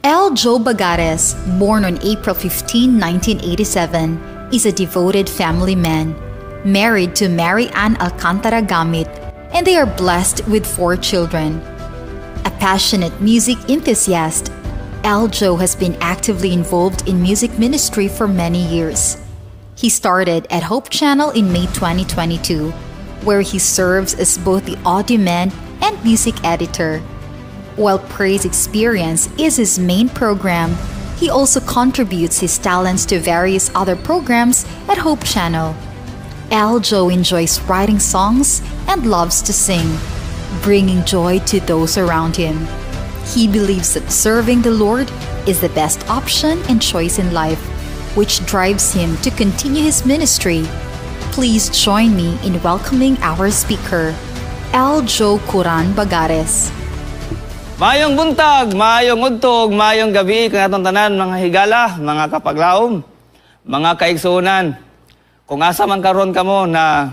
L. Joe Bagares, born on April 15, 1987, is a devoted family man, married to Mary Ann Alcantara Gamit, and they are blessed with four children. A passionate music enthusiast, L. Joe has been actively involved in music ministry for many years. He started at Hope Channel in May 2022, where he serves as both the audio man and music editor. While Praise Experience is his main program, he also contributes his talents to various other programs at Hope Channel. Aljo enjoys writing songs and loves to sing, bringing joy to those around him. He believes that serving the Lord is the best option and choice in life, which drives him to continue his ministry. Please join me in welcoming our speaker, Aljo Kuran Bagares. Maayong buntag, maayong udtog, maayong gabi kanatong tanan, mga higala, mga kapaglaom, mga kaigsuonan. Kung asa man karon kamo na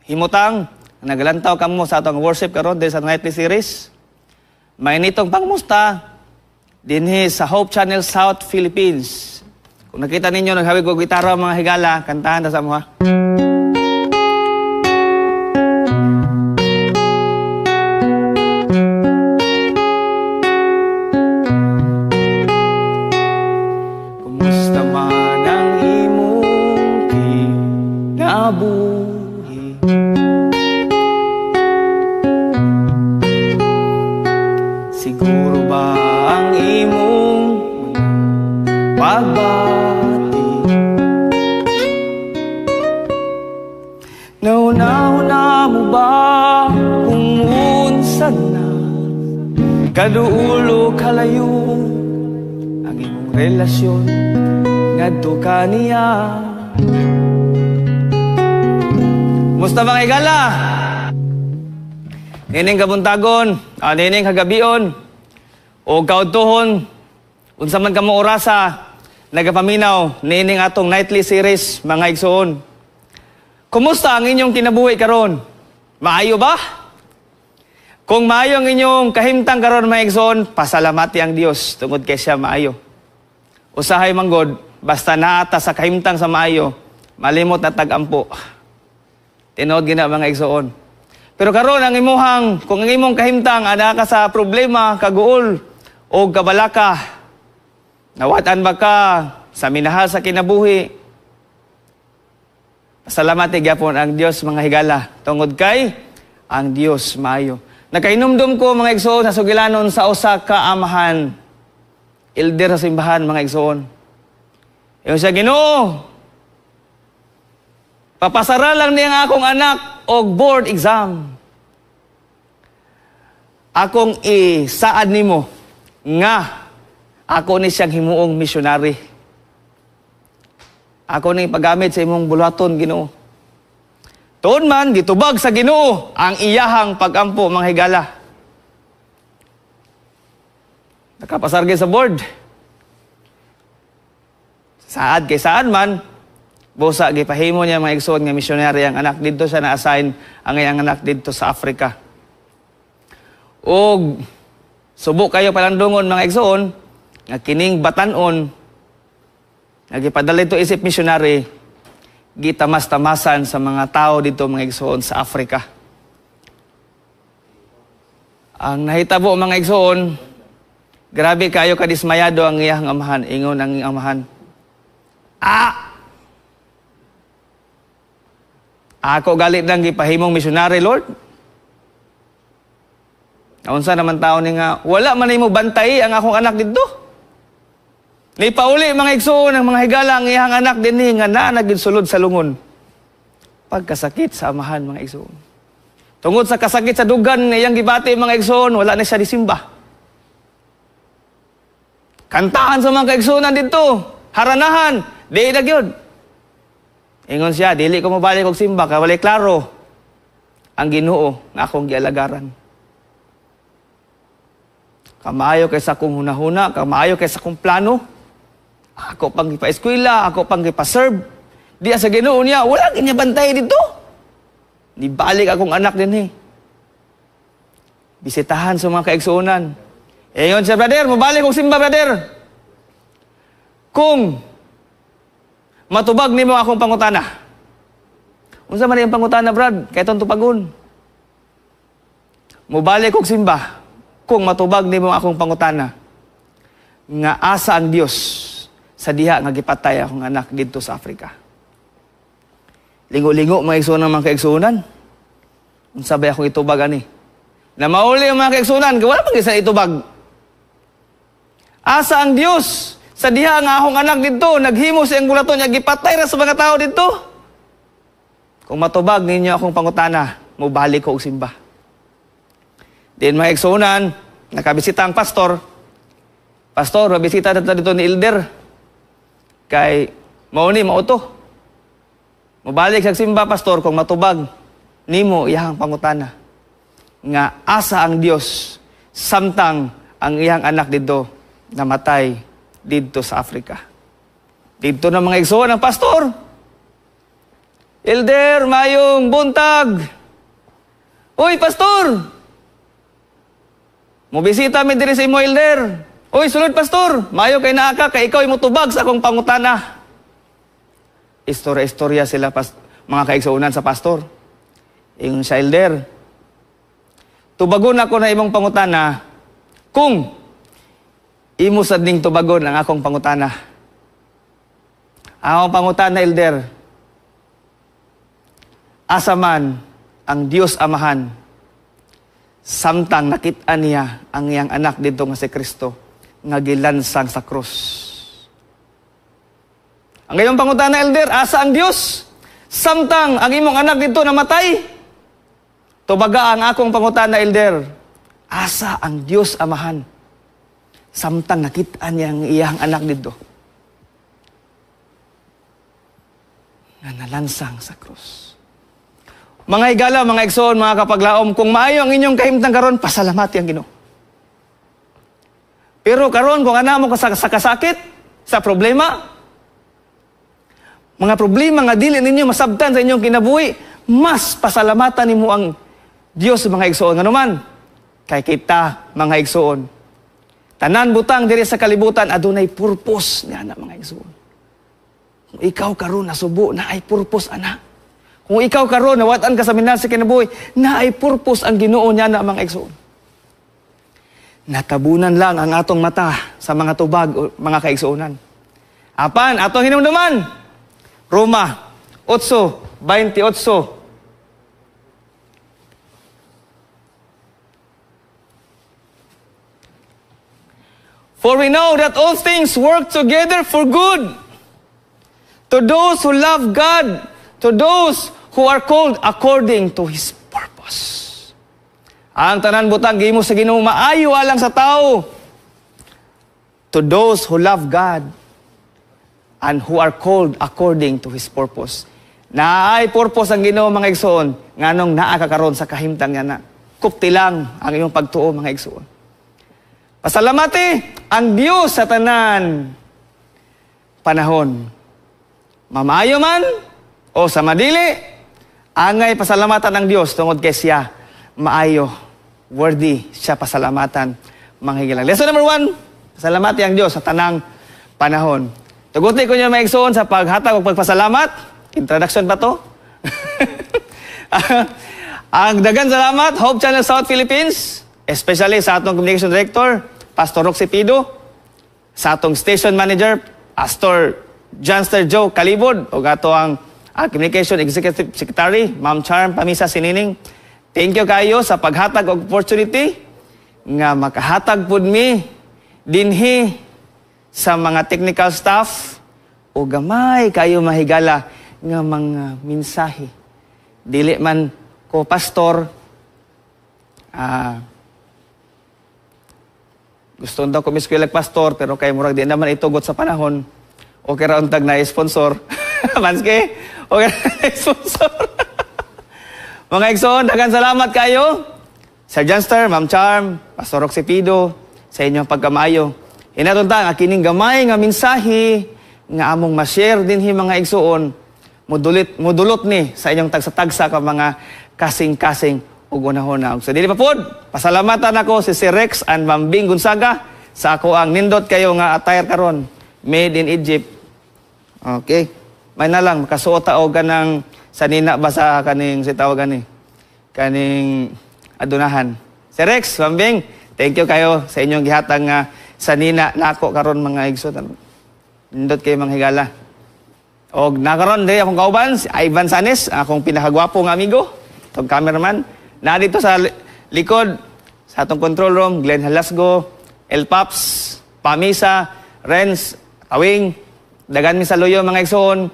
himutang, naglantaw kamo sa atong worship karon din sa nightly series. May nitong pangmusta dinhi sa Hope Channel South Philippines. Kung nakita ninyo naghawig og gitara, mga higala, kantahan ta sa mo ha. Kumusta man ang imong kinabuhi? Siguro ba ang imong pagbati? Nauna-una mo ba kung unsa na kaduulo kalayo ang imong relasyon ngadto kaniya? Musta, mga higala? Nining kabuntagon, nining kagabion, o kaudtuhon, unsa man kamo orasa nagapaminaw nining atong nightly series, mga igsoon. Kumusta ang inyong kinabuhi karon? Maayo ba? Kung maayo ang inyong kahimtang karon, mga igsoon, pasalamati ang Dios tungod kay siya maayo. Usahay manggod, basta naata sa kahimtang sa maayo, malimot na tag-ampo. Tinuod gina, mga igsoon. Pero karon ang imuhang, kung ang imong kahimtang ana ka sa problema, kaguol o kabalaka, nawat-an ba ka sa minahal sa kinabuhi? Pasalamati gyapon ang Dios, mga higala, tungod kay ang Dios maayo. Nakainumdum ko, mga igsoon, sa sugilanon sa usa ka amahan, elder sa simbahan, mga igsoon. Ingon siya, "Ginoo, papasara lang niya ang akong anak og board exam. Akong isaad nimo nga ako ni siyang himuong missionary. Ako ni paggamit sa imong buluhaton, Ginoo." Tuon man gitubag sa Ginoo ang iyahang pagampo, mga higala. Nakapasar gyud sa board. Saad kay saan man, busa gipahimo niya, mga igsoon, nga missionary ang anak. Didto siya na-assign ang iyang anak didto sa Africa. Og subo kayo palandungon, mga igsoon, nga kining batan-on nga gipadala dito isip missionary, gitamas-tamasan sa mga tao dito, mga igsoon, sa Africa. Ang nahitabo, mga igsoon, grabe kayo kadismayado ang iyang amahan. Ingon ang iyang amahan, "Ah! Ako galit lang gipahimong missionary, Lord. Naunsa naman tao ni nga, wala man nimo bantay ang akong anak didto." Ni pauli, mga igsoon, ang mga higala, ang iyang anak dinhi nga naa na gyud sulod sa lungon. Pagkasakit sa amahan, mga igsoon. Tungod sa kasakit sa dugan nga iyang gibati, mga igsoon, wala na siya disimba. Kantahan sa mga kaigsuonan didto, haranahan, di na gyud. Ingon siya, "Dili ko mobalik og simba kay walay klaro ang Ginoo nga akong gialagaran. Kamaayo kay sa akong hunahuna, kamaayo kay sa akong plano. Ako pang gipa-eskwela, ako pang gipa-serve. Diya sa Ginoo niya, wala gyud niya bantay dito. Nibalik akong anak dinhi." Bisitahan sa mga kaigsuonan. Ingon siya, "Brother, mobalik kog simba, brother, kung matubag nimo akong pangutana." "Unsa man ang pangutana, brad?" "Kay itong tupagon. Mobalik kog simba kung matubag nimo akong pangutana nga asa ang Dios sa diha nga gipatay akong anak didto sa Africa." Lingo-lingo mga igsuonan, mga kaigsuonan. Unsa bay akong itubag ani? Na mauli ang mga kaigsuonan, wala man gyud itubag. Asa ang Dios sa diha nga akong anak didto naghimo siyang bulaton niya, gipatay ra sa mga tao didto? Kung matubag ninyo akong pangutana, mobalik ko og simba. Din mga igsuonan, nakabisita ang pastor. "Pastor, mabisita na dito ni Elder. Kay mao ni mao to. Mobalik sa simba, pastor, kung matubag nimo iyang pangutana nga asa ang Dios samtang ang iyang anak didto namatay didto sa Africa." Didto na mga igsoon ang pastor. "Elder, mayong buntag." "Uy, pastor! Mobisita mi diri sa imo, Elder." "Uy, sulod, pastor. Mayo kay naa ka, kay ikaw motubag sa akong pangutana." Istorya-istorya sila mga kaigsuonan sa pastor. Ingon sa elder, "Tubagon ako na imong pangutana kung imo sad ning tubagon ang akong pangutana. Ang akong pangutana, Elder, asa man ang Dios Amahan samtang nakit-an niya ang iyang anak didto nga si Kristo nga gilansang sa krus? Ang iyong pangutana, Elder, asa ang Dios samtang ang imong anak didto namatay? Tubaga ang akong pangutana, Elder. Asa ang Dios Amahan samtang nakit-an niya ang iyang anak didto nga nalansang sa krus?" Mga higala, mga igsoon, mga kapaglaom, kung maayo ang inyong kahimtang karon, pasalamati ang Ginoo. Pero karon kung ana mo ka sa kasakit, sa problema, mga problema nga dili ninyo masabtan sa inyong kinabuhi, mas pasalamatan nimo ang Dios, mga igsoon. Nganuman, kay kita, mga igsoon, tanan butang diri sa kalibutan adunay purpose niya na, mga igsoon. Kung ikaw karon nasubo, na ay purpose ana. Kung ikaw karon nawat-an ka sa minahal sa kinabuhi, na ay purpose ang Ginoo niya na, mga igsoon. Natabunan lang ang atong mata sa mga tubag, mga kaigsuonan. Apan atong hinumduman, Roma 8:28. For we know that all things work together for good to those who love God, to those who are called according to His purpose. Ang tanan butang gihimo sa Ginoo maayo alang sa tao. To those who love God and who are called according to His purpose. Naay purpose ang Ginoo, mga igsoon, nganong naa ka karon sa kahimtang nga na. Kupti lang ang imong pagtuo, mga igsoon. Pasalamati ang Dios sa tanan panahon. Mamayo man o sa madili, angay pasalamatan ang Dios tungod kay siya maayo, worthy siya pasalamatan, mga higala. Lesson number 1, pasalamati ang Dios sa tanang panahon. Tuguti ko niyo mga igsoon sa paghatag og pagpasalamat. Introduction pa to? Ang dagan salamat, Hope Channel South Philippines, especially sa atong Communication Director, Pastor Roxy Pido, sa atong Station Manager, Pastor Johnster Joe Calibod, o ato ang Communication Executive Secretary, Ma'am Charm Pamisa Sinining. Thank you kayo sa paghatag og opportunity nga makahatag pud mi dinhi sa mga technical staff o gamay kayo mahigala nga mga mensahe. Dili man ko pastor, gusto daw ko miskwela pastor, pero kay murag di naman itugot sa panahon. Okay ra untag na sponsor. Manske, okay ra sponsor. Mga igsoon, daghan salamat kayo. Sir Johnster, Ma'am Charm, Pastor Roxy Pido, sa inyong pagkamayo. Hinatunta ang kining gamay nga mensahe nga among ma-share dinhi mga igsoon, mudulot ni sa inyong tagsa-tagsa ka mga kasing-kasing ug unahuna. Sa dili pa pod, pasalamatan ako si Sir Rex and Ma'am Bing Gonzaga sa ako ang nindot kayo nga attire karon, made in Egypt. Okay. May na lang makasuot ta og kanang sanina ba sa kaning si tawag ani kaning adunahan. Sir Rex, Ma'am Bing, thank you kayo sa inyong gihatag nga sanina nako karon mga igsoon. Nindot kayo mga higala. Og nakaron diri akong kauban si Ivan Sanes, akong pinakagwapo nga amigo, tong cameraman. Na dito sa likod sa atong control room, Glenn Halasgo, El Paps, Pamisa, Renz, Tawing. Dagan mi sa luyo mga igsoon.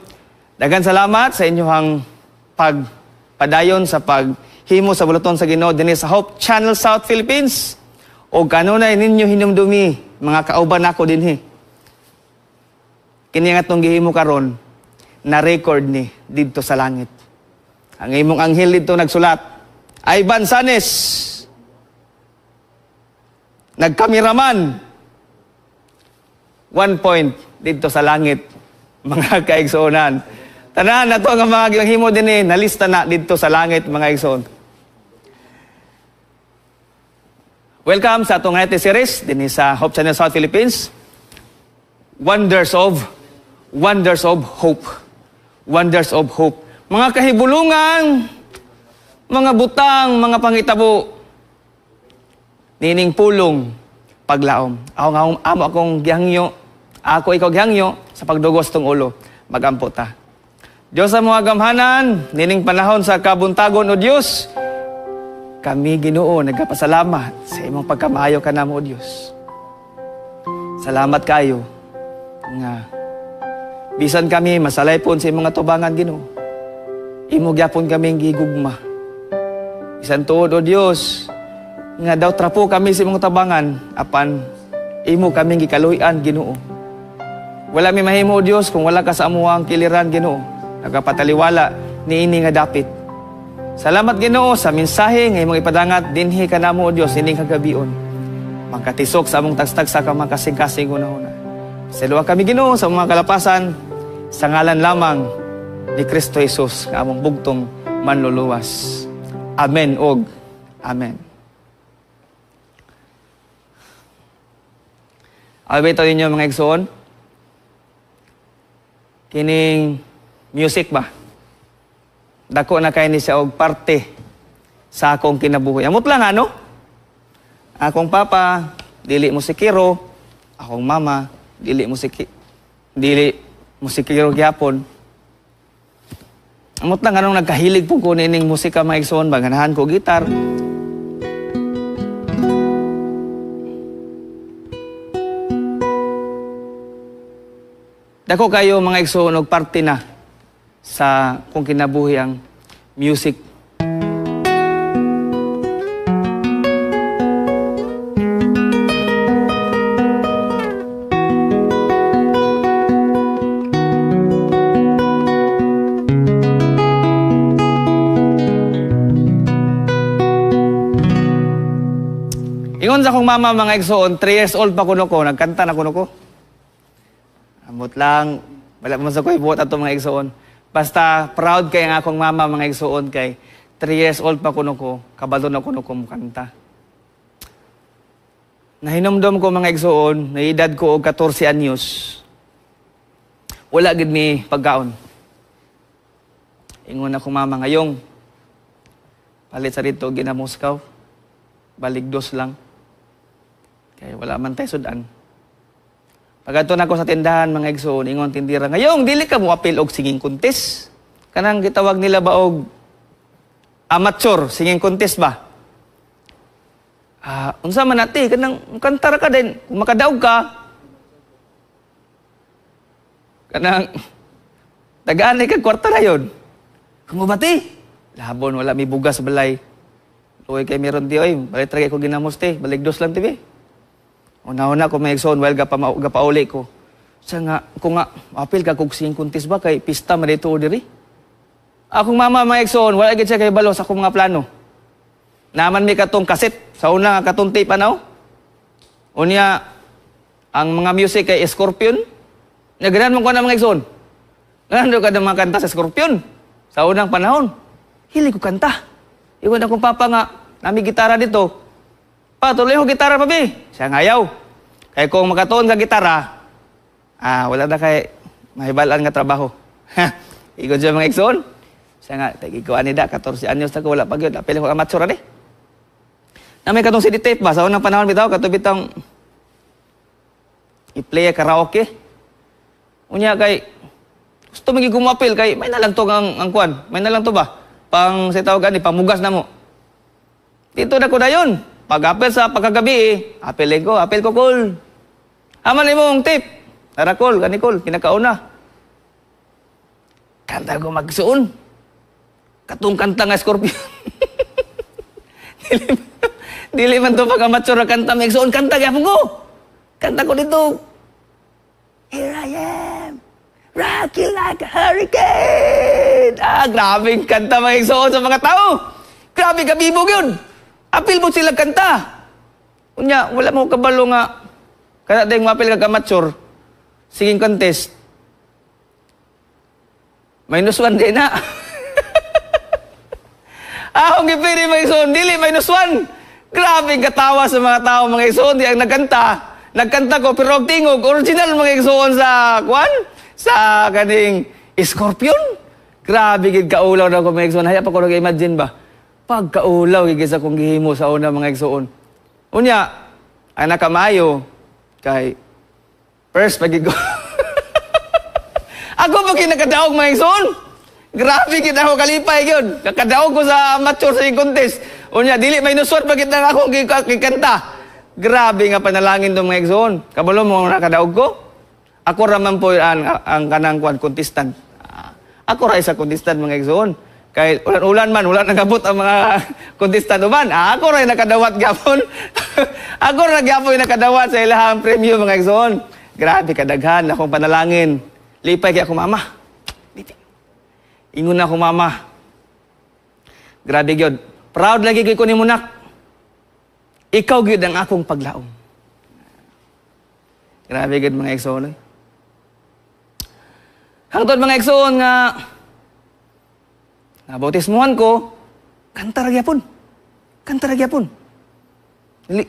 Dagan salamat sa inyong pagpadayon sa paghimo sa buluton sa Ginoo dinhi sa Hope Channel South Philippines. O kanunay ninyo hinumdumi mga kauban nako dinhi. Kini nga atong gihimo karon na record ni didto sa langit. Ang imong anghel didto nagsulat, Ivan Sanes, nagkameraman, 1 point dito sa langit, mga kaigsuonan. Tanan na to ang mga gihimo din eh, nalista na dito sa langit, mga igsoon. Welcome sa atong nightly series din sa Hope Channel South Philippines. Wonders of Hope. Wonders of Hope. Mga kahibulungan, mga butang, mga pangitabo, nining pulong paglaom. Ako nga amo akong gihangyo, ako ikaw gihangyo sa pagdugos tong ulo. Magampo ta. Diyos sa mga gamhanan, nining panahon sa kabuntagon o Diyos, kami Ginoo nagapasalamat sa imong pagkamaayo kanamo o Diyos. Salamat kayo nga bisan kami masalaypon sa imong atubangan Ginoo. Imo gyapon kaming gigugma. Bisan tuod o Diyos nga daw trapo kami sa imong tabangan apan imo kaming gikaluy-an Ginoo. Wala mi mahimo o Dios kung wala ka sa amuang kiliran Ginoo. Nagapataliwala niini nga dapit. Salamat Ginoo sa mensahe nga imong ipadangat dinhi kanamo o Dios ining kagabion. Magkatisok sa among tagstag sa mga kasing-kasing hunahuna. Saluwa kami Ginoo sa mga kalapasan sa ngalan lamang ni Kristo Jesus nga among bugtong manluluwas. Amen og amen. Albay ninyo mga igsoon, kining music ba? Dako na kay ni siya og parte sa akong kinabuhi. Amot lang ano? Akong papa dili musikero, akong mama dili musikero gyapon. Amot lang anong nagkahilig po ko nining musika mga igsoon, ba ganahan ko gitar. Dako kayo mga igsoon og parte na sa kung kinabuhi ang music. Ingon sa akong mama mga igsoon, 3 years old pa kuno ko, nagkanta na kuno ko. Amot lang, wala man sa ko'y buot ato mga igsoon. Basta proud kay ang akong mama mga igsoon kay 3 years old pa kuno ko, kabalo na kuno ko mukanta. Nahinomdom ko mga igsoon, naedad ko og 14 anyos. Wala gid mi pagkaon. Ingon akong mama ngayong palit sa dito ginamuskaw. Baligdos lang. Kay wala man tay sudan. Pagadto na ako sa tindahan mga igsoon, ingon tindira, ngayong dili ka mo apil og singing contest. Kanang gitawag nila ba og amateur singing contest ba? Unsa man ate, kanang kanta ra ka din, kung makadaog ka. Kanang tagaan kag kwarta na yon. Kumubati. Labon wala mi bugas sa balay. Luoy kay meron di oy, balik ra ko ginamos te, baligdos lang te be. Una-una ko may igsoon, while gapauli ko. Sa nga, kung nga, apil ka kog singing contest ba, kay pista man dito diri. Akong mama may igsoon, wala gid siya kay balo sa akong mga plano. Naman mi katong kaset, sa una nga katong tape anaw. Unya, ang mga music kay Scorpion. Naganahan man ko na mga igsoon. Ganahan ka na mga kanta sa Scorpion. Sa unang panahon, hili ko kanta. Ingon akong papa nga, nami gitara dito. Pa, tuloy ko gitara pa, bi. Siya ngayaw. Kay kung makatuon ka gitara, wala na kay mahibalaan nga trabaho. Ingon siya, mga igsoon. Siya nga, tagi ko anida, 14 anyos na ko, wala pa gyud. Apil ko amateur ani. Na may katong CD tape ba? Sa unang panahon bitaw, kato bitang i-play karaoke. Unya kay gusto magi gumapil kay may nalang to ang kwan. May nalang to ba? Pang sa tawag ani, pamugas na mo. Dito na ko dayon. Pag-apil sa pagkagabi, eh, apil ko, apil ko kol. Aman imong tape. Tara kol, gani kol, kinakauna. Kanta ko magsuon. Katong kanta nga Scorpion. Dili man to pag amateur na kanta, may igsuon, kanta gyapon ko. Kanta ko dito. Here I am, rocking like a hurricane. Ah, grabe kanta mga igsuon sa mga tao. Grabe kabibog yun. Apil mo sila kanta. Unya, wala mo kabalo nga. Kada dayong mapil ka amateur, singing contest, -1 din na. Akong gipili mga igsuon, dili -1. Grabe katawa sa mga tao mga igsuon, di ang nagkanta. Nagkanta ko pero og tingog original mga igsuon sa kwan, sa kaning Scorpion. Grabe gid kaulaw na ko mga igsuon. Haya pa ko nag-imagine ba. Pagkaulaw gid sa kong gihimo sa una mga igsuon. Unya, ang nakamayo kay first pagig ko. Ako pa kinakadaog mga igsuon. Grabe gid ako kalipay gyud. Kakadaog ko sa amateur sa contest. Unya dili -1 pa gid nang akong gikanta. Grabe nga panalangin do mga igsoon. Kabalo mo nakadaog ko. Ako ra man po ang kanang kwan contestant. Ako ra isa contestant mga igsoon. Kay ulan-ulan man wala nagabot ang mga contestant uban. Ako ra nakadawat gyapon. Ako ra gyapon nakadawat sa ilahang premyo mga igsoon. Grabe kadaghan akong panalangin. Lipay kay ako mama. Ingon na ako mama. Grabe gyud. Proud lagi gyud ko nimo nak. Ikaw gyud ang akong paglaom. Grabe gyud mga igsoon. Hangtod mga igsoon nga nabautismuhan ko, kanta ra gyapon. Kanta ra gyapon. Dili.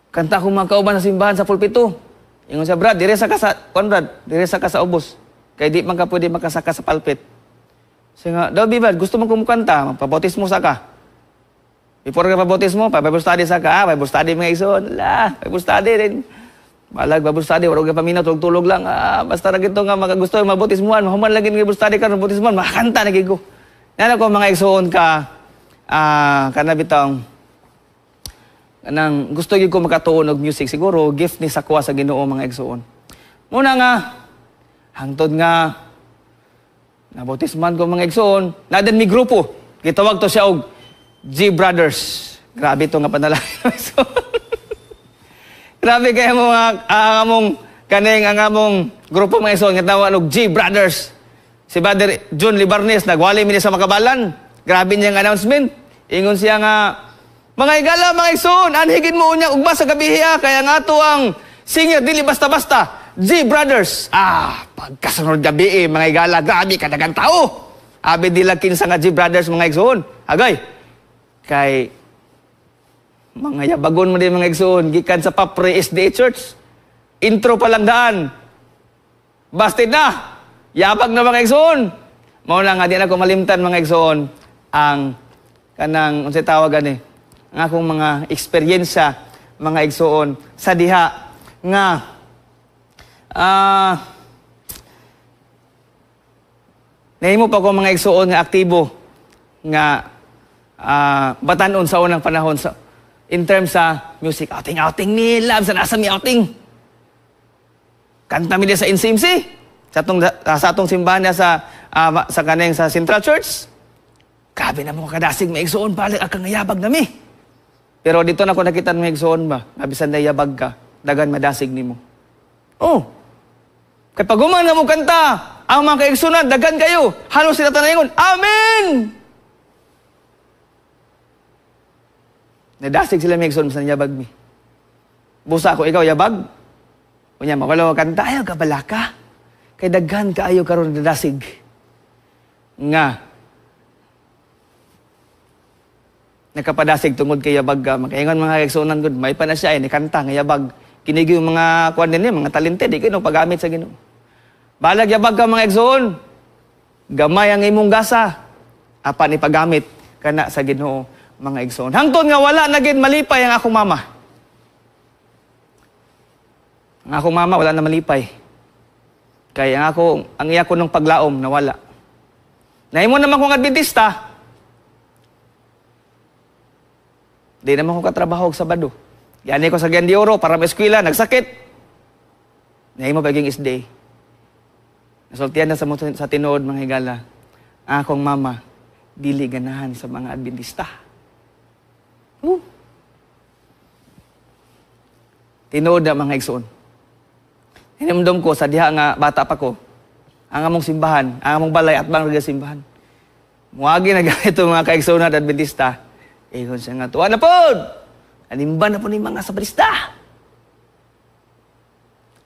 Kanta ko mga kauban sa simbahan sa pulpito. Ingon siya, Brad, dire sa ka sa kuan Brad, dire sa ka sa ubos. Kay di man ka pwede makasaka sa pulpit. Siya nga, daw Brad, gusto mo kumukanta, magpabautismo sa ka. Before ka pabautismo, pa Bible study sa ka. Bible study mga igsoon. La, Bible study din. Balag Bible study, wala ka paminaw, tulog-tulog lang. Basta ra gito nga makagusto mabautismuhan, mahuman lagi ng Bible study karon bautismuhan, makakanta na gid ko. Nana ko mga igsoon ka, kana bitong kanang gusto gyud ko makatuon og music, siguro gift ni sakwa sa Ginoo mga igsoon. Muna nga hangtod nga nabautisman ko mga igsoon, na din mi grupo. Gitawag to siya og G Brothers. Grabe to nga panalangin. Grabe kay mo mga ang among kaning ang among grupo mga igsoon nga tawag og G Brothers. Si Brother John Libarnes nagwali mi sa Makabalan. Grabe niyang announcement. Ingon siya nga, mga igala, mga igsoon, anhigin mo unya ugma sa gabi hiya, kaya nga ato ang singer dili basta-basta, G Brothers. Pagkasunod gabi mga igala, grabe kadagang tao. Abi dila kinsa nga G Brothers mga igsoon. Agay, kay mga yabagon mo din mga igsoon, gikan sa Papre SDA Church. Intro pa lang daan. Busted na. Yabag na mga igsoon. Mao na nga di na ko malimtan mga igsoon ang kanang unsay tawag ani, ang akong mga eksperyensya mga igsoon sa diha nga nahimo pa ko mga igsoon nga aktibo nga batanon sa unang panahon sa in terms sa music. Outing outing ni love sa nasa mi outing. Kanta mi sa NCMC sa atong simbahan niya sa kaneng sa Central Church. Grabe na mo kadasig may igsoon, balik ang kangayabag nami. Pero dito na ko nakita mga igsoon ba, bisan na yabag ka, dagan madasig nimo. Oh. Kay pag human nga mo kanta, ang mga kaigsunan dagan kayo, halos sila tanan ingon, amen. Nadasig sila mga igsoon bisan yabag mi. Busa ako ikaw yabag. Unya mawala ka kanta, ayaw ka balaka. Kay daghan kaayo karon nadasig. Nga Nakapadasig tungod kay yabag ka. Makaingon mga kaigsuonan gud, may pa na siya ay nikanta nga yabag. Kini gyud mga kuan dinhi, mga talented di kino paggamit sa Ginoo. Balag yabag ka mga igsoon. Gamay ang imong gasa apan ipagamit kana sa Ginoo mga igsoon. Hangtod nga wala na gid malipay ang akong mama. Ang akong mama wala na malipay. Kay ang ako ang iya ko nung paglaom nawala. Nahimo naman kong Adventista. Di naman ko katrabaho og Sabado. Yani ko sa Cagayan de Oro para ma-eskwela, nagsakit. Nahimo paging SDA. Nasultian na sa tinuod mga higala. Ang akong mama dili ganahan sa mga Adventista. Tinuod na mga igsoon. Hinumdum ko sa diha nga bata pa ko, ang among simbahan, ang among balay at bang simbahan. Muagi na ganito mga kaigsoon at Adventista. Ingon siya nga, tuwa na pod! Animban na po ni mga Sabalista.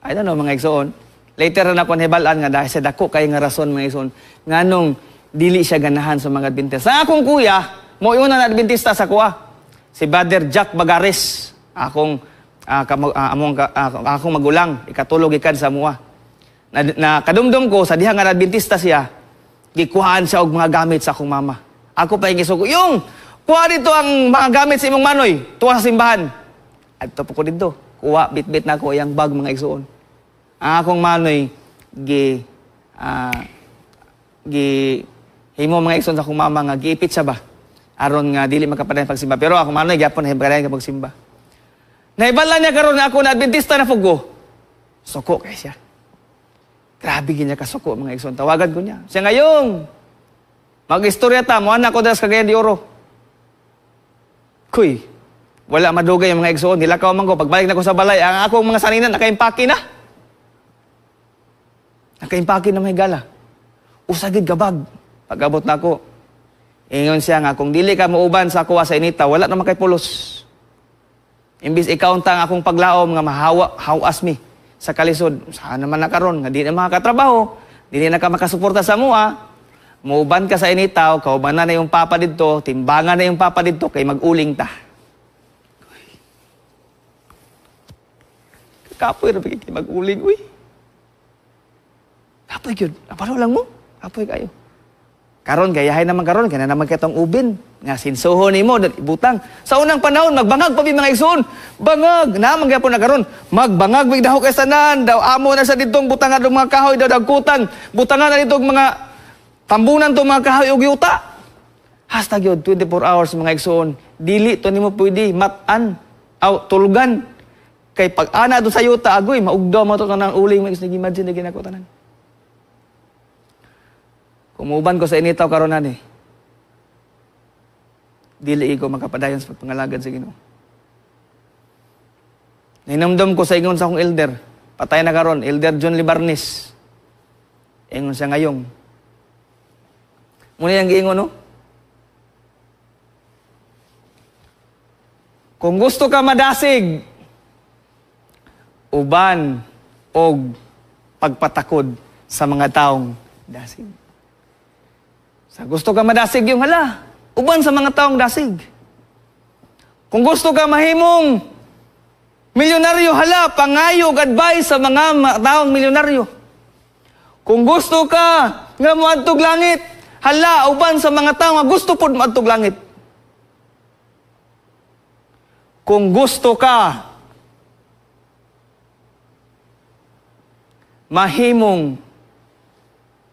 I don't know mga igsoon. Later na ako nahibalaan nga dahil sa dako kay nga rason mga igsoon, nganong dili siya ganahan sa mga Adventista. Sa akong kuya, mo yun ang Adventista sa kuha. Si Brother Jack Bagares, akong akong magulang, ikatulog ikan sa mua. Na kadumdum ko sa diha nga Adventista siya, gikuhaan siya og mga gamit sa akong mama. Ako pa yung isugo, yung kuha dito ang mga gamit sa imong manoy, tuwa sa simbahan. Adto po ko dito, kuha, bit-bit na ako iyang bag mga igsoon. Ang akong manoy, gi himo mga igsoon sa akong mama nga giipit siya ba? Aron nga dili makapadayon pagsimba. Pero akong manoy gyapon nahibalayan ka pagsimba. Nahibala niya karon nga ako na Adventista na fugo. Suko kay siya. Grabe ginya kasuko mga igsoon. Tawagan ko niya. Siya ngayong mag-istorya ta, moana ko dira sa Cagayan de Oro. Kuy, wala madugay ang mga igsoon. Nilakaw man ko. Pagbalik na ko sa balay, ang akong mga saninan nakaimpake na. Nakaimpake na may gala. Usagid gabag. Pag-abot na ako, ingon siya nga, kung dili ka muuban sa kuha sa inita, wala na makaipulos. Imbis ikaunta ang akong paglaom nga mahawa, hawas mi sa kalisod. Saan naman na karon nga di na makakatrabaho, di na ka makasuporta sa mua, muuban ka sa initaw, kaubanan na yung papa dito, timbangan na yung papa dito, kay mag-uling ta. Kapoy na kay mag-uling, uy. Kapoy yun, aparo lang mo, kapoy kayo. Karon gayahay naman karon, kaya naman kitong ubin. Nga sinsuho nimo ibutang. Sa unang panahon, magbangag pa mga igsoon. Bangag, naman gyapon na karon. Magbangag mig dahok kay sanan, daw amo na sa ditong butangan og mga kahoy, daw dagkutan, butangan na ditong mga tambunan tong mga kahoy og yuta. Hasta gyud 24 hours mga igsoon. Dili to nimo pwede mat-an aw tulugan. Kay pag ana do sa yuta agoy maugdaw man to tanang uling mga igsoon, imagine na ginako tanan. Kumuban ko sa initaw karon ani. Dili ko makapadayon sa pagpangalagad sa Ginoo. Ninumdum ko sa ingon sa akong elder. Patay na karon, Elder John Libarnes. Ingon siya ngayong. Muna yang giingon, no? Kung gusto ka madasig, uban og pagpatakod sa mga taong dasig. Sa gusto ka madasig yung hala, uban sa mga taong dasig. Kung gusto ka mahimong milyonaryo, hala, pangayog advice sa mga taong milyonaryo. Kung gusto ka nga moadtog langit, hala, uban sa mga taong nga gusto pod moadtog langit. Kung gusto ka mahimong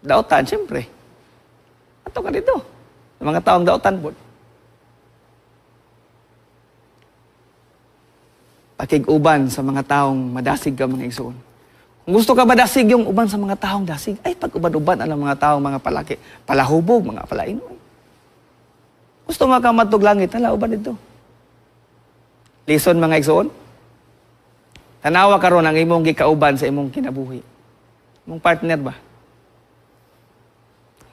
dautan, siyempre. Ato ka dito. Sa mga taong dautan po. Pakig-uban sa mga taong madasig ka mga igsoon. Kung gusto ka madasig yung uban sa mga taong dasig, ay pag-uban-uban ang mga taong mga palaki, palahubog, mga palainoy. Gusto nga ka matug langit, hala, uban dito. Lison mga igsoon. Tanawa karon ang imong gikauban sa imong kinabuhi. Imong partner ba?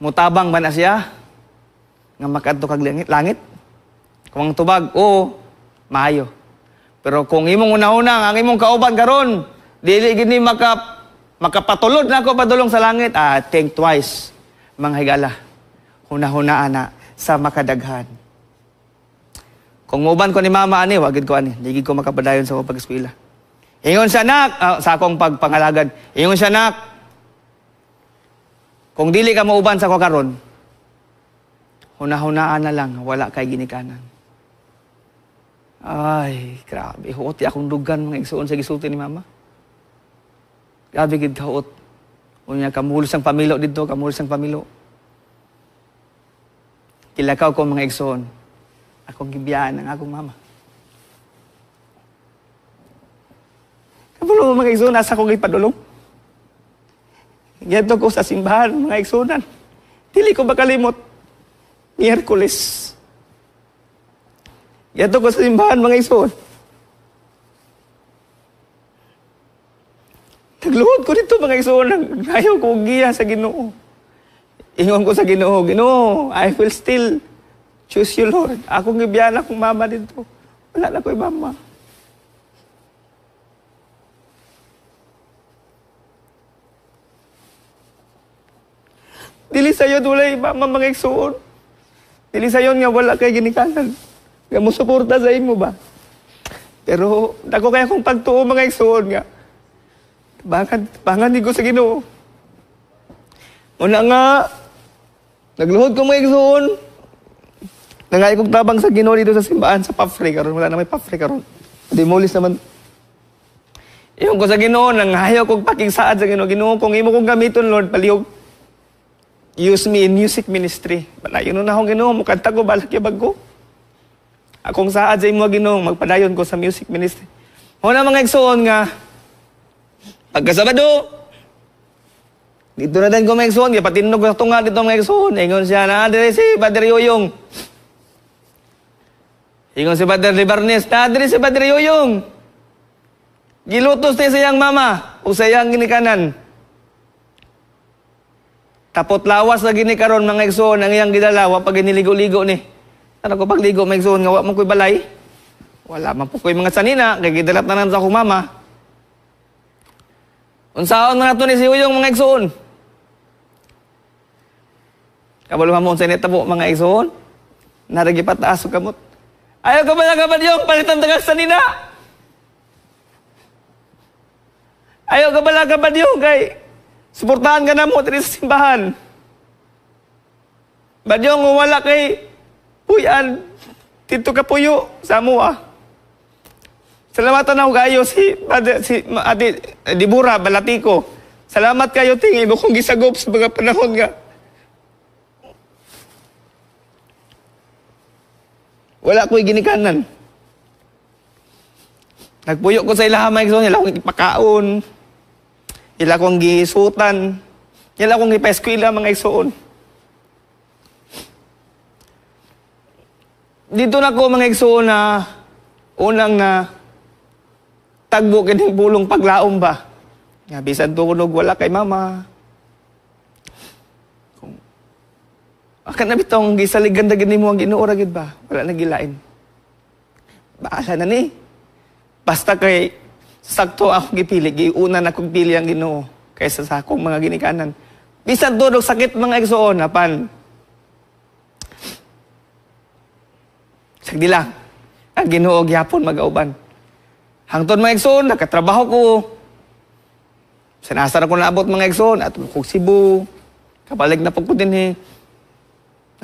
Mutabang ba na siya nga makadto kag langit? Kung ang tubag, oo, maayo. Pero kung imong una-una ang imong kauban karon, dili gid ni makapatulod na ako padulong sa langit, think twice, mga higala. Huna-hunaan na sa makadaghan. Kung muban ko ni mama ani, wagid ko ani, di ko makapadayon sa akong pag-eskwela. Ingon siya, nak, sa akong pagpangalagad. Ingon siya, nak, kung dili ka mauban sa ko karon, hunahunaan na lang, wala kay ginikanan. Ay, grabe. Huot akong dugan mga igsuon sa gisulti ni mama. Grabe gid kahuot. Unya kamulos ang pamilo didto, kamulos ang pamilo. Kilakaw ko mga igsuon. Akong gibiyaan ang akong mama. Kabulo mga igsuon, nasa akong ipadulong. Giadto ko sa simbahan mga igsuonan. Dili ko makalimot. Miyerkules. Giadto ko sa simbahan mga igsuon. Nagluhod ko dito mga igsuon, nagayaw ko og giya sa Ginoo. Ingon ko sa Ginoo, Ginoo, I will still choose you, Lord. Akong gibiyaan akong mama dito. Wala na ko'y mama. Dili sayo walay mama mga igsuon. Dili sayo nga wala kay ginikanan. Nga mosuporta sa imo ba? Pero dako kay akong pagtuo mga igsuon nga. Bangan ni ko sa Ginoo. Una nga nagluhod ko mga igsuon. Nangay kong tabang sa Ginoo dito sa simbahan sa Pafre karon, wala na may Pafre karon. Demolis naman. Ingon ko sa Ginoo, nanghayo kog pakigsaad sa Ginoo. Ginoo, kung imo kong gamiton Lord, palihog use me in music ministry. Balayon na akong Ginoo, mukanta ko balak yabag ko. Akong saad sa imo Ginoo, magpadayon ko sa music ministry. Una mga igsuon nga pagkasabado, dito na din ko mga igsuon, gipatinog ko sa tunga dito mga igsuon. Ingon siya na, dire si Padre Yoyong. Ingon si Padre Libarnes, na dire si Padre Yoyong. Gilutos ni siyang mama o sa iyang ginikanan. Tapot lawas na gini karon mga igsuon ang iyang gidala, wa pa giniligo-ligo ni. Ano ko pagligo mga igsuon nga wa man ko'y balay. Wala man po ko'y mga sanina, kay gidalat na sa akong mama. Unsaon man nato ni si Uyong mga igsuon? Kabalo mo unsa nitabo mga igsuon? Naragi pataas og kamot. Ayaw ka ba nakabadyong palitan tagas sanina? Ayaw ka ba nakabadyong kay suportahan ka na mo diri sa simbahan. Badyong wala kay puyan dito ka puyo sa amoa. Salamatan ako kayo si Ate Dibura Balatiko. Salamat kayo ting imo kong gisagop sa mga panahon nga. Wala ko'y ginikanan. Nagpuyo ko sa ilaha mga igsoon, ila akong ipakaon. Ila akong gisutan. Ila akong gipaeskwela mga igsoon. Dito na ko mga igsoon na unang na tagbo kining pulong paglaom ba. Nga bisan tunog wala kay mama. Kung akan na bitong gisaligan na gini mo ang Ginoo ra gid ba? Wala na gilain. Bahala na ni. Basta kay sakto akong gipili, giuna na akong pili ang Ginoo kaysa sa akong mga ginikanan. Bisan tunog sakit mga igsoon apan sagdi lang ang Ginoo gyapon magauban. Hangtod mga igsoon, nakatrabaho ko. Sinasara ko naabot mga igsoon, at kog Cebu, kabalik na po ko din eh.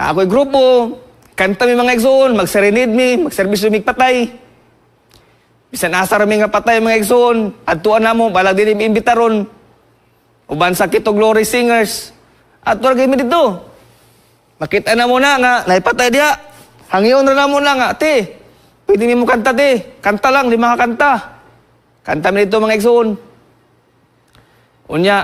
Na ako'y grupo, kanta mi mga igsoon, magserenade mi, magserbisyo mig patay. Bisan asa ra mi nga patay mga igsoon, adtuan namo, balag din mi imbitaron. Uban sa Kito Glory Singers. Adto ra gyud mi didto. Makita na mo na nga naipatay diha. Hangyon ra namo na nga, te. Pwede mi mo kanta, te. Kanta lang, 5 ka kanta. Kanta mi dito mga igsoon. Unya,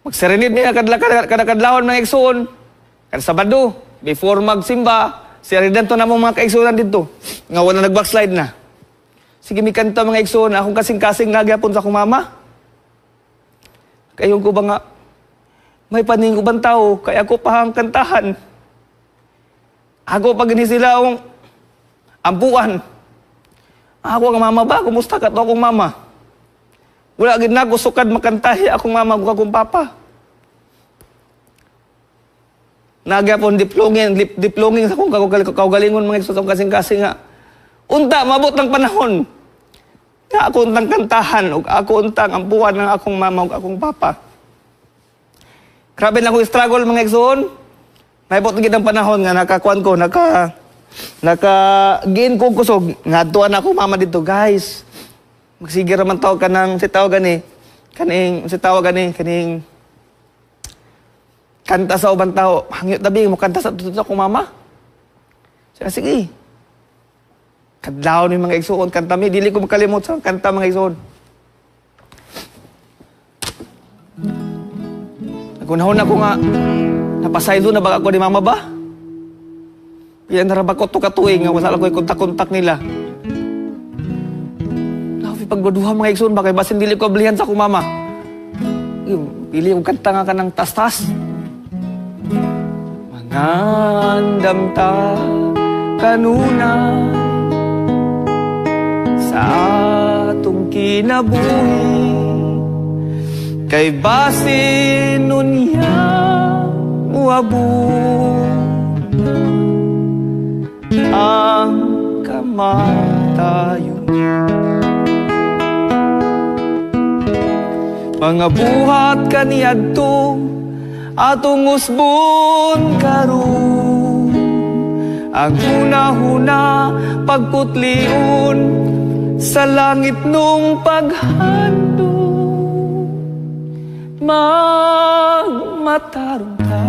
magserenade mi kada kadlawon mga igsoon. Kada Sabado, before magsimba, serenade to na mo mga kaigsuonan dito. Nga wala nag-backslide na. Sige mi kanta mga igsoon, akong kasing-kasing nagyapon sa akong mama. Kayon ko ba nga, may paning ubang tao, kaya ako pahang kantahan. Ako pag gini sila akong ampuan. Ako ang mama ba? Kumusta ka to akong mama? Wala gid na ako sukad makantahi akong mama ug akong papa. Nagyapon diplongin, diplongin sa akong kaugalingon mga igsoon, sa akong kasing-kasing nga. Unta, mabot ng panahon nga ako untang kantahan ug ako untang ampuan ng akong mama ug akong papa. Grabe na akong struggle mga igsoon. Mahibot na gid ang panahon nga nakakuan ko, naka gain ko kusog ngadtuan ako mama dito, guys. Magsige ra man tawag kanang si tawag gani kaning si tawag gani kaning kanta sa ubang tao. Hangyo tabi mo kanta sa tuto akong mama. Siya, sige. Kadlaw ni mga igsoon kanta mi, dili ko makalimot sa kanta mga igsoon. Nagunahon ako nga napasaylo na ba ako ni mama ba? Pila na ra ba ko to katuig nga wala ko kontak-kontak nila. Nafi pagduduha mga igsoon ba kay basin dili ko ablihan sa akong mama. Pili ko kanta nga kanang tas-tas. Mangandam ta kanunay sa atong kinabuhi, kay basin unya muabot ang kamatayon. Mga buhat kaniadto atong usbon karon, ang huna-huna pagputlion sa langit nung paghandom. Magmatarong ta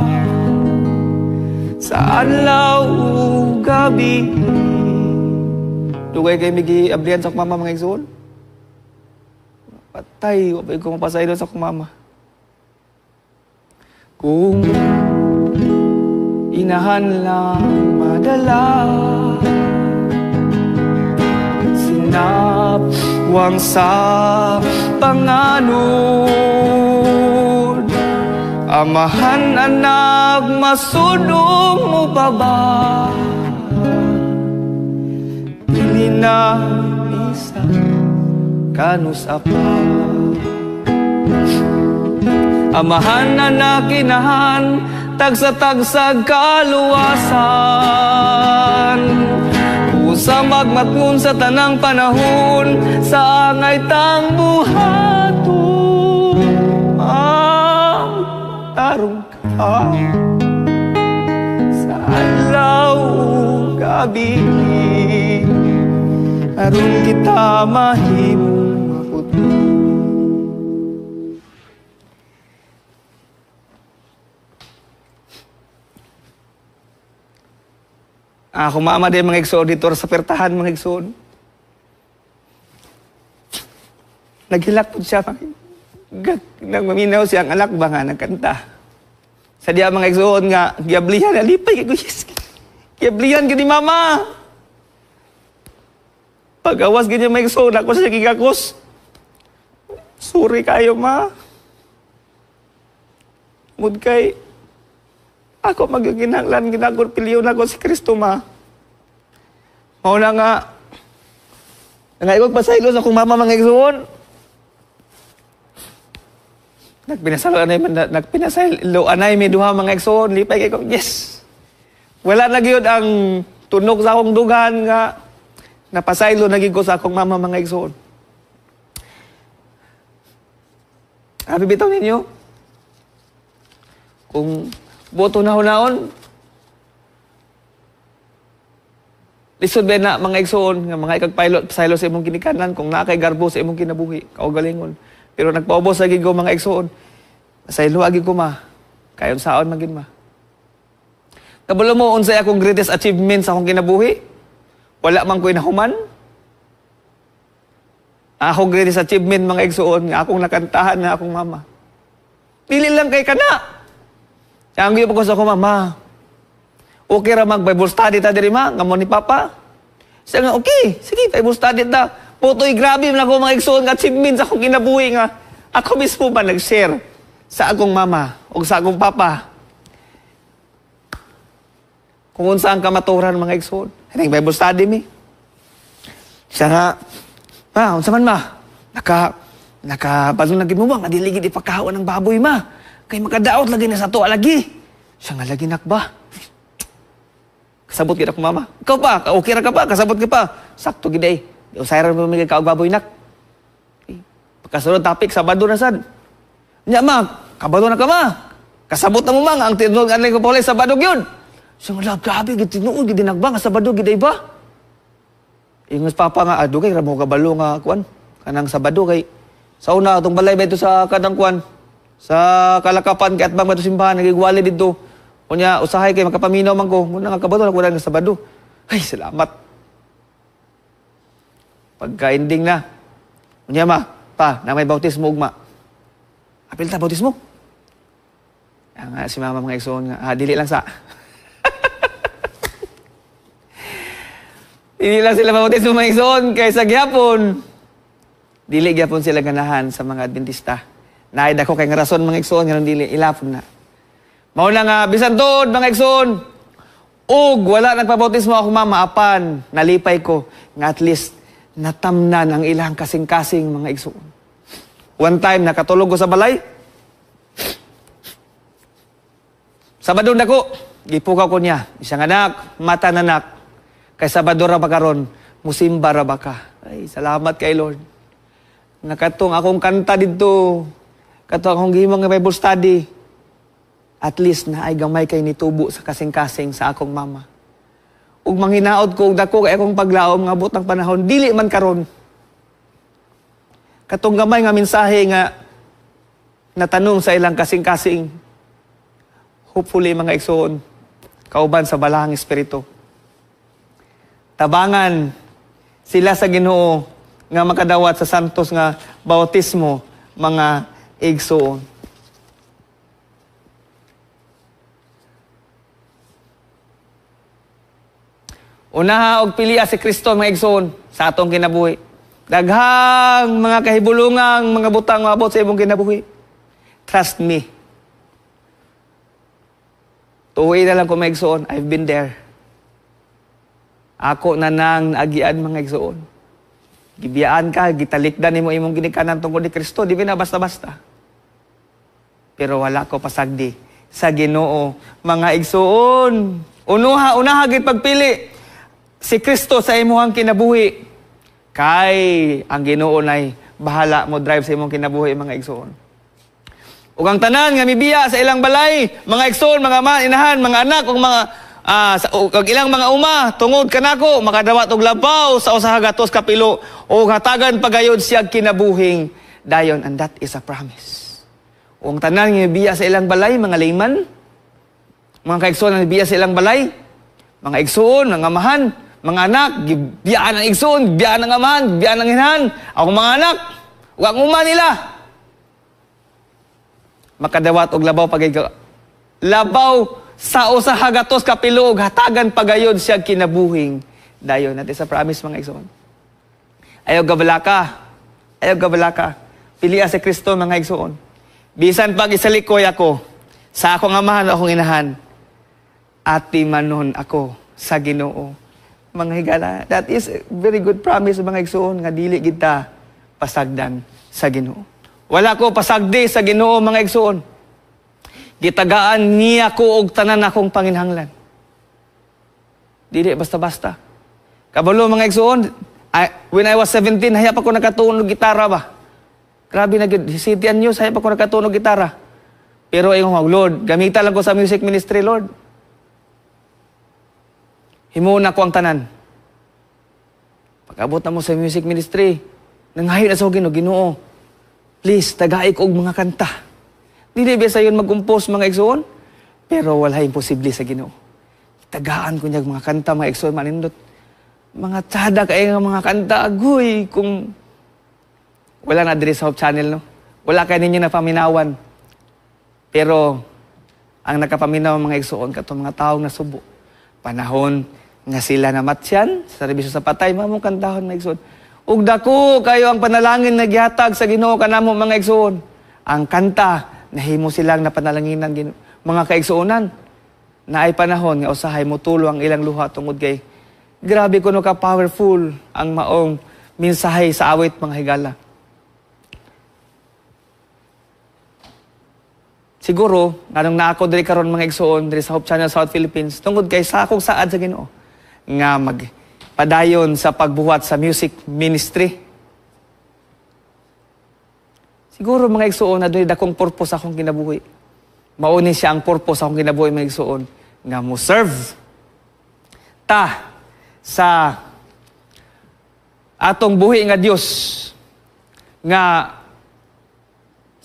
sa adlaw ug gabi. Dugay kay migi ablihan sa akong mama mga igsoon. Patay, wa pa ko mapasaylo sa akong mama. Kung inahan lang madala, sinapwang sa panganod, amahan anak masudong mo baba, dili na isa kanus apa. Amahan anak inahan tagsa-tagsa kaluwasan, usa magmatngon sa tanang panahon sa angay tang buhaton. Tarong ka sa adlaw ug gabi, aron kita mahimong maputli. Ako mama din mga igsoon dito sa pertahan mga igsoon. Naghilak po siya. Nang maminaw siya ang anak ba nga nagkanta. Sa diya mga igsoon nga giablihan alipay kay yes. Giablihan gid ni mama. Pagawas gid niya mga igsoon ako sa gigakos. Sorry kayo ma. Mud kay ako magiginanglan ginagor piliyon ako si Kristo ma. Mao na nga nangaigog pasaylo sa akong mama mga igsoon. Nagpinasalo anay mi duha mga igsoon, lipay kay ko. Yes. Wala na gyud ang tunog sa akong dugan nga napasaylo na gyud ko sa akong mama mga igsoon. Abi bitaw ninyo kung boto na hunaon, lisod ba na mga igsoon nga mga ikagpilot pasaylo sa imong ginikanan kung naa kay garbo sa imong kinabuhi kaugalingon. Pero nagpaubos lagi ko mga igsoon, pasaylo agi ko ma, kayon saon man gid ma. Kabalo mo unsay akong greatest achievement sa akong kinabuhi? Wala man ko'y nahuman. Akong greatest achievement mga igsoon nga akong nakantahan na akong mama. Dili lang kay kana. Ang gyud ko sa akong mama. Okay ra mag Bible study ta diri ma, ngamo ni papa. Siya nga okay, sige Bible study ta. Putoy grabe man ako mga igsoon nga achievement sa akong kinabuhi nga ako mismo ba nag-share sa akong mama ug sa akong papa. Kung unsa ang kamaturan mga igsoon. Nag Bible study mi. Siya nga, ma, unsa man ma? Naka balon na gid mo ba nga dili gid ipakaon ang baboy ma. Kay makadaot lagi na sa tuwa lagi. Siya nga lagi nakba. Kasabot gid ako mama. Ikaw pa, okay ra ka pa, kasabot ka pa. Sakto gid ay. Usay ra mo kaog baboy nak. Pagkasunod topic, Sabado na sad. Nya ma, kabalo na ka ma. Kasabot na mo ma, ang tinuod anay ko pala Sabado gyud. Siya nga grabe gid tinuod gid dinagba nga Sabado gid ay ba. Ingos papa nga adugay ra mo kabalo nga kuan kanang Sabado kay sa una atong balay ba ito sa kanang kuan sa Kalakapan kay atbang ba ito simbahan nagigwali didto. Unya usahay kay makapaminaw man ko muna nga kabalo na kuan nga Sabado. Ay salamat. Pagka-ending na. Unya ma, pa, na may bautismo ugma. Apil ta bautismo. Nga si mama mga igsoon nga, dili lang sa. Dili lang sila bautismo mga igsoon kaysa gihapon. Dili gihapon sila ganahan sa mga Adventista. Naay dako kay nga rason mga igsoon nga dili ilapon na. Mao na nga bisan tuod mga igsoon. Og wala nagpabautismo ako mama apan nalipay ko nga at least natamnan ang ilang kasing-kasing mga igsoon. One time nakatulog ko sa balay. Sabado nako, gipukaw ko niya. Isang anak, mata nanak. Kay Sabado ra ba karon, musimba ra ba ka? Ay, salamat kay Lord. Nakatong akong kanta didto. Katong akong gihimong nga Bible study. At least na ay gamay kay nitubo sa kasing-kasing sa akong mama. Ug manghinaot ko og dako kay akong paglaom nga abot ang panahon dili man karon. Katong gamay nga mensahe nga natanong sa ilang kasing-kasing. Hopefully mga igsoon kauban sa balahang espiritu. Tabangan sila sa Ginoo nga makadawat sa santos nga bautismo mga igsoon. Unaha og piliya si Kristo mga igsoon sa atong kinabuhi. Daghang mga kahibulungang mga butang maabot sa imong kinabuhi. Trust me. Tuwi na lang ko mga igsoon, I've been there. Ako na nang naagian mga igsoon. Gibiyaan ka, gitalikdan nimo imong ginikanan tungod ni Kristo, di ba na basta-basta. Pero wala ko pasagdi sa Ginoo mga igsoon. Unaha, unaha gid pagpili si Kristo sa imuhang kinabuhi. Kay ang Ginoo nay bahala mo drive sa imong kinabuhi mga igsoon. Ug ang tanan nga mibiya sa ilang balay, mga igsoon, mga ama, inahan, mga anak ug mga ug ilang mga uma tungod kanako makadawat og labaw sa usa ka gatos kapilo ug hatagan pagayod siya kinabuhing dayon, and that is a promise. Ug ang tanan nga mibiya sa ilang balay, mga layman, mga kaigsoon nga mibiya sa ilang balay, mga igsoon, mga amahan, mga anak, gibiyaan ang igsoon, gibiyaan ang amahan, gibiyaan ang inahan, akong mga anak, ug ang uma nila makadawat og labaw pagayod, labaw sa usa ka gatos kapilo ug hatagan pagayod siya kinabuhing dayon. Natin sa promise mga igsoon. Ayaw gabalaka. Ayaw gabalaka. Piliya si Kristo mga igsoon. Bisan pag isalikoy ako sa akong amahan o akong inahan, ati manon ako sa Ginoo. Mga higala, that is a very good promise mga igsoon nga dili kita pasagdan sa Ginoo. Wala ko pasagdi sa Ginoo mga igsoon. Gitagaan niya ko og tanan akong panginhanglan. Dili basta-basta. Kabalo mga igsoon, when I was 17, haya pa ko nakatuon og gitara ba. Grabe na gyud, City and News, haya pa ko nakatuon og gitara. Pero ingon ko, Lord, gamita lang ko sa music ministry, Lord. Himuon ako ang tanan. Pag-abot na mo sa music ministry, nanghayo na sa Ginoo, Ginoo, please, tagaik og mga kanta. Dili ba sayon mag-compose mga igsoon? Pero wala imposible sa Ginoo. Tagaan ko niya mga kanta mga igsoon, manindot. Mga tsada kay nga mga kanta, agoy, kung wala na diri sa Hope Channel, no? Wala kay ninyo na paminawan. Pero ang nakapaminaw mga igsoon katong mga taong nasubo. Panahon nga sila namatsyan sa serbisyo sa patay, mamong kantahon mga igsoon. Ug dako kayo ang panalangin nga gihatag sa Ginoo kanamo mga igsoon. Ang kanta nahimo silang napanalanginan mga kaigsuonan. Naay panahon nga usahay motulo ang ilang luha tungod kay grabe kuno ka powerful ang maong mensahe sa awit mga higala. Siguro, nganong naa ko diri karon, mga igsoon, diri sa Hope Channel South Philippines, tungod kay sa akong saad sa Ginoo nga magpadayon sa pagbuhat sa music ministry. Siguro, mga igsoon, adunay dakong purpose akong kinabuhi. Mao ni siya ang purpose akong kinabuhi, mga igsoon, nga mo serve ta sa atong buhi nga Dios, nga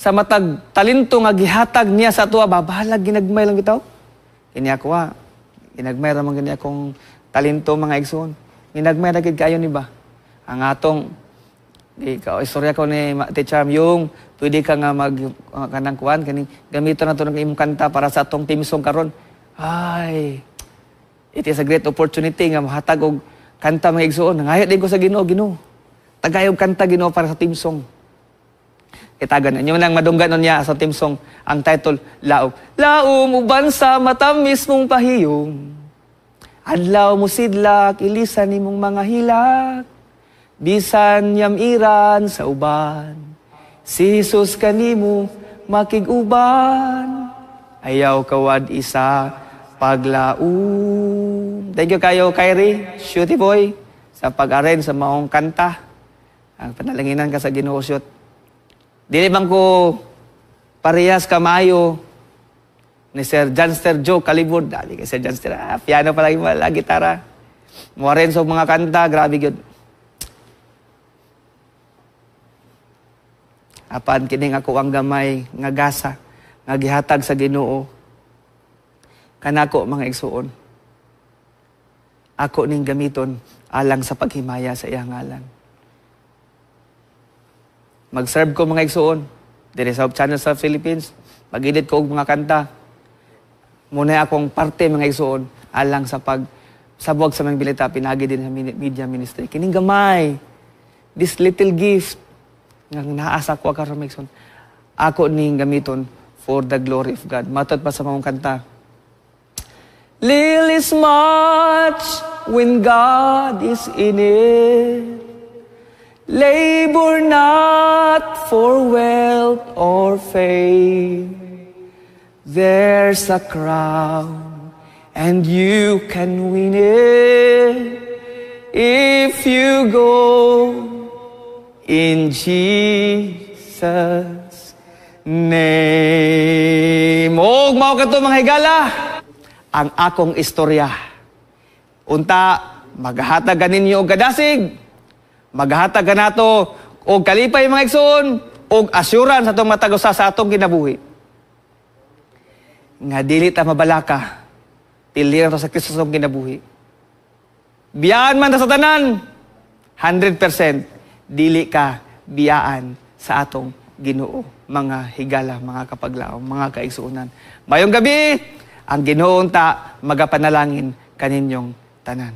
sa matag talento nga gihatag niya sa atoa, babalag ginagmay lang bitaw. Kini ako ha, ginagmay ra man gani akong talento, mga igsoon. Ginagmay ra gid kayo ni ba? Ang atong ikaw, istorya ko ni Teacher yung pwede ka nga mag kanang kuan kaning gamiton na to ng imong kanta para sa atong theme song karon. Ay, it is a great opportunity nga mahatag og kanta, mga igsoon. Nangayo din ko sa Ginoo, "Ginoo, tagay og kanta, Ginoo, para sa theme song." Itagan inyo nang madunggan niya sa theme song, ang title, "Laom." Laom uban sa matamis mong pahiyom. Adlaw mo sidlak, ilisan nimong mga hilak. Bisan yamiran sa uban, si Jesus kanimo makig-uban. Ayaw kawad isa paglaom. Thank you kayo, Kyrie, Shooty Boy, sa pag-arrange sa maong kanta. Ang panalanginan ka sa Ginoo, shoot. Dili man ko parehas kamayo ni Sir Janster Joe Calibod. Dali kay Sir Janster. Ah, piano palagi wala, gitara. Mo arrange og mga kanta, grabe gyud. Apan kining ako ang gamay nga gasa nga gihatag sa Ginoo kanako, mga igsuon. Ako ning gamiton alang sa paghimaya sa iyang ngalan. Mag-serve ko, mga igsuon, diri sa Hope Channel sa Philippines, mag-edit ko og mga kanta. Muna akong parte, mga igsuon, alang sa pag sabwag sa mga bilita pinagi din sa media ministry. Kining gamay, this little gift nga naa sa ako karon, mga igsoon, ako ning gamiton for the glory of God. Matod pa sa mga kanta. Little is much when God is in it. Labor not for wealth or fame. There's a crown and you can win it if you go in Jesus' name. Og mao kato, mga higala, ang akong istorya. Unta maghatag ganinyo og kadasig, maghatag kanato og kalipay, mga igsoon, og assurance atong matag usa sa atong kinabuhi. Nga dili ta mabalaka, tiliran ta sa Kristo sa atong kinabuhi. Biyaan man ta sa tanan, 100% dili ka biyaan sa atong Ginoo, mga higala, mga kapaglaom, mga kaigsuonan. Mayong gabi, ang Ginoo ta magapanalangin kaninyong tanan.